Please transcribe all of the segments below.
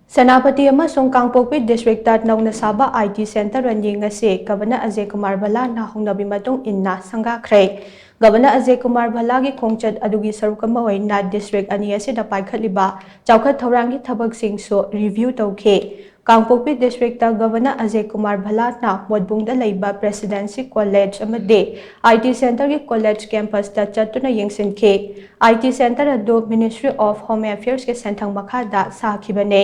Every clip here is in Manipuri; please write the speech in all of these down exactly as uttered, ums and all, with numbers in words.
ꯁꯦꯅꯥꯄꯇꯤ ꯑꯃꯁꯨꯡ ꯀꯥꯡꯄꯣꯛꯄꯤ ꯗꯤꯁꯇ꯭ꯔꯤꯛꯇ ꯅꯧꯅ ꯁꯥꯕ ꯑꯥꯏ ꯇꯤ ꯁꯦꯟꯇꯔ ꯑꯅꯤ ꯉꯁꯤ ꯒꯚꯔꯅꯔ ꯑꯖꯦ ꯀꯨꯃꯥꯔ ꯚꯜꯂꯥꯅ ꯍꯧꯅꯕꯤ ꯃꯇꯨꯡ ꯏꯟꯅ ꯁꯪꯒꯥꯈ꯭ꯔꯦ꯫ ꯒꯚꯔꯅꯔ ꯑꯖꯦ ꯀꯨꯃꯥꯔ ꯚꯜꯂꯥꯒꯤ ꯈꯣꯡꯆꯠ ꯑꯗꯨꯒꯤ ꯁꯔꯨꯛ ꯑꯃ ꯑꯣꯏꯅ ꯗꯤꯁꯇ꯭ꯔꯤꯛ ꯑꯅꯤ ꯑꯁꯤꯗ ꯄꯥꯏꯈꯠꯂꯤꯕ ꯆꯥꯎꯈꯠ ꯊꯧꯔꯥꯡꯒꯤ ꯊꯕꯛꯁꯤꯡꯁꯨ ꯔꯤꯚꯤꯌꯨ ꯇꯧꯈꯤ꯫ ꯀꯥꯡꯄꯣꯛꯄꯤ ꯗꯤꯁꯇ꯭ꯔꯤꯛꯇ ꯒꯚꯔꯅꯔ ꯑꯖꯦ ꯀꯨꯃꯥꯔ ꯚꯜꯂꯥꯅ ꯃꯣꯠꯕꯨꯡꯗ ꯂꯩꯕ ꯄ꯭ꯔꯦꯁꯤꯗꯦꯟꯁꯤ ꯀꯣꯂꯦꯖ ꯑꯃꯗꯤ ꯑꯥꯏ ꯇꯤ ꯁꯦꯟꯇꯔꯒꯤ ꯀꯣꯂꯦꯖ ꯀꯦꯝꯄꯁꯇ ꯆꯠꯇꯨꯅ ꯌꯦꯡꯁꯤꯟꯈꯤ꯫ ꯑꯥꯏ ꯇꯤ ꯁꯦꯟꯇꯔ ꯑꯗꯨ ꯃꯤꯅꯤꯁꯇ꯭ꯔꯤ ꯑꯣꯐ ꯍꯣꯝ ꯑꯦꯐꯤꯌꯔꯁꯀꯤ ꯁꯦꯟꯊꯪ ꯃꯈꯥꯗ ꯁꯥꯈꯤꯕꯅꯤ꯫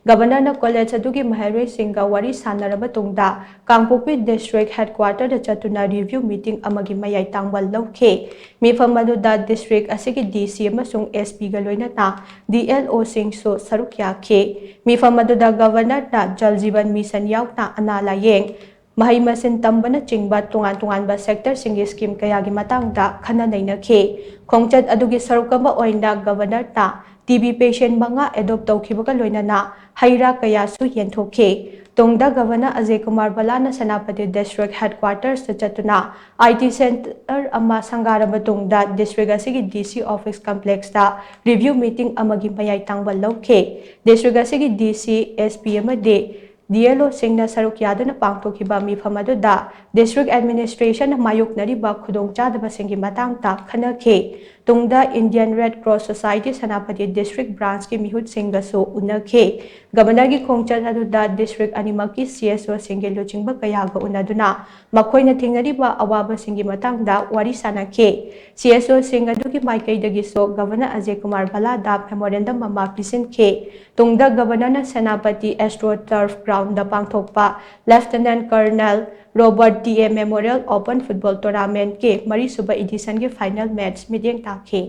ꯒꯚꯔꯅꯔꯅ ꯀꯣꯂꯦꯖ ꯑꯗꯨꯒꯤ ꯃꯍꯩꯔꯣꯏꯁꯤꯡꯒ ꯋꯥꯔꯤ ꯁꯥꯟꯅꯔꯕ ꯇꯨꯡꯗ ꯀꯥꯡꯄꯣꯛꯄꯤ ꯗꯤꯁꯇ꯭ꯔꯤꯛ ꯍꯦꯗꯀ꯭ꯋꯥꯇꯔꯗ ꯆꯠꯇꯨꯅ ꯔꯤꯚꯤꯌꯨ ꯃꯤꯇꯤꯡ ꯑꯃꯒꯤ ꯃꯌꯥꯏ ꯇꯥꯡꯕ ꯂꯧꯈꯤ꯫ ꯃꯤꯐꯝ ꯑꯗꯨꯗ ꯗꯤꯁꯇ꯭ꯔꯤꯛ ꯑꯁꯤꯒꯤ ꯗꯤ ꯁꯤ ꯑꯃꯁꯨꯡ ꯑꯦꯁ ꯄꯤꯒ ꯂꯣꯏꯅꯅ ꯗꯤ ꯑꯦꯜ ꯑꯣꯁꯤꯡꯁꯨ ꯁꯔꯨꯛ ꯌꯥꯈꯤ꯫ ꯃꯤꯐꯝ ꯑꯗꯨꯗ ꯒꯚꯔꯅꯔꯅ ꯖꯜ ꯖꯤꯕꯟ ꯃꯤꯁꯟ ꯌꯥꯎꯅ ꯑꯅꯥ ꯂꯥꯌꯦꯡ, ꯃꯍꯩ ꯃꯁꯤꯡ ꯇꯝꯕꯅꯆꯤꯡꯕ ꯇꯣꯉꯥꯟ ꯇꯣꯉꯥꯟꯕ ꯁꯦꯛꯇꯔꯁꯤꯡꯒꯤ ꯁ꯭ꯀꯤꯝ ꯀꯌꯥꯒꯤ ꯃꯇꯥꯡꯗ ꯈꯟꯅ ꯅꯩꯅꯈꯤ꯫ ꯈꯣꯡꯆꯠ ꯑꯗꯨꯒꯤ ꯁꯔꯨꯛ ꯑꯃ ꯑꯣꯏꯅ ꯒꯚꯔꯅꯔꯅ ꯇꯤ ꯕꯤ ꯄꯦꯁꯦꯟ ꯃꯉꯥ ꯑꯦꯗꯣꯞ ꯇꯧꯈꯤꯕꯒ ꯂꯣꯏꯅꯅ ꯍꯩ ꯔꯥ ꯀꯌꯥꯁꯨ ꯌꯦꯟꯊꯣꯛꯈꯤ꯫ ꯇꯨꯡꯗ ꯒꯚꯔꯅꯔ ꯑꯖꯦ ꯀꯨꯃꯥꯔ ꯚꯜꯂꯥꯅ ꯁꯦꯅꯥꯄꯇꯤ ꯗꯤꯁꯇ꯭ꯔꯤꯛ ꯍꯦꯗꯀ꯭ꯋꯥꯇꯔꯁꯇ ꯆꯠꯇꯨꯅ ꯑꯥꯏ ꯇꯤ ꯁꯦꯟꯇꯔ ꯑꯃ ꯁꯪꯒꯥꯔꯕ ꯇꯨꯡꯗ ꯗꯤꯁꯇ꯭ꯔꯤꯛ ꯑꯁꯤꯒꯤ ꯗꯤ ꯁꯤ ꯑꯣꯐꯤꯁ ꯀꯝꯄ꯭ꯂꯦꯛꯁꯇ ꯔꯤꯚꯤꯌꯨ ꯃꯤꯇꯤꯡ ꯑꯃꯒꯤ ꯃꯌꯥꯏ ꯇꯥꯡꯕ ꯂꯧꯈꯤ꯫ ꯗꯤꯁꯇ꯭ꯔꯤꯛ ꯑꯁꯤꯒꯤ ꯗꯤ ꯁꯤ, ꯑꯦꯁ ꯄꯤ ꯑꯃꯗꯤ ꯗꯤ ꯑꯦꯜ ꯑꯣꯁꯤꯡꯅ ꯁꯔꯨꯛ ꯌꯥꯗꯨꯅ ꯄꯥꯡꯊꯣꯛꯈꯤꯕ ꯃꯤꯐꯝ ꯑꯗꯨꯗ ꯗꯤꯁꯇ꯭ꯔꯤꯛ ꯑꯦꯗꯃꯤꯅꯤꯁꯇ꯭ꯔꯦꯁꯟꯅ ꯃꯥꯌꯣꯛꯅꯔꯤꯕ ꯈꯨꯗꯣꯡꯆꯥꯗꯕꯁꯤꯡꯒꯤ ꯃꯇꯥꯡꯗ ꯈꯟꯅꯈꯤ꯫ ꯇꯨꯡꯗ Indian red cross society Senapati district ꯕ꯭ꯔꯥꯟꯁꯀꯤ ꯃꯤꯍꯨꯠꯁꯤꯡꯒꯁꯨ ꯎꯅꯈꯤ꯫ ꯒꯚꯔꯅꯔꯒꯤ ꯈꯣꯡꯆꯠ ꯑꯗꯨꯗ ꯗꯤꯁꯇ꯭ꯔꯤꯛ ꯑꯅꯤꯃꯛꯀꯤ ꯁꯤ ꯑꯦꯁ ꯑꯣꯁꯤꯡꯒꯤ ꯂꯨꯆꯤꯡꯕ ꯀꯌꯥꯒ ꯎꯅꯗꯨꯅ ꯃꯈꯣꯏꯅ ꯊꯦꯡꯅꯔꯤꯕ ꯑꯋꯥꯕꯁꯤꯡꯒꯤ ꯃꯇꯥꯡꯗ ꯋꯥꯔꯤ ꯁꯥꯅꯈꯤ꯫ ꯁꯤ ꯑꯦꯁ ꯑꯣꯁꯤꯡ ꯑꯗꯨꯒꯤ ꯃꯥꯏꯀꯩꯗꯒꯤꯁꯨ ꯒꯚꯔꯅꯔ ꯑꯖꯦ ꯀꯨꯃꯥꯔ ꯚꯜꯂꯥꯗ ꯃꯦꯃꯣꯔꯦꯟꯗꯝ ꯑꯃ ꯄꯤꯁꯤꯟꯈꯤ꯫ ꯇꯨꯡꯗ ꯒꯚꯔꯅꯔꯅ ꯁꯦꯅꯥꯄꯇꯤ ꯑꯦꯁꯇ꯭ꯔꯣ ꯇꯔꯐ ꯒ꯭ꯔꯥꯎꯟꯗ ꯄꯥꯡꯊꯣꯛꯄ lieutenant colonel Robert T A memorial open football ꯇꯣꯔꯅꯥꯃꯦꯟꯠꯀꯤ ꯃꯔꯤꯁꯨꯕ ꯏꯗꯤꯁꯟꯒꯤ ꯐꯥꯏꯅꯦꯜ ꯃꯦꯆ ꯃꯤꯠꯌꯦꯡ ꯇꯥꯈꯤ꯫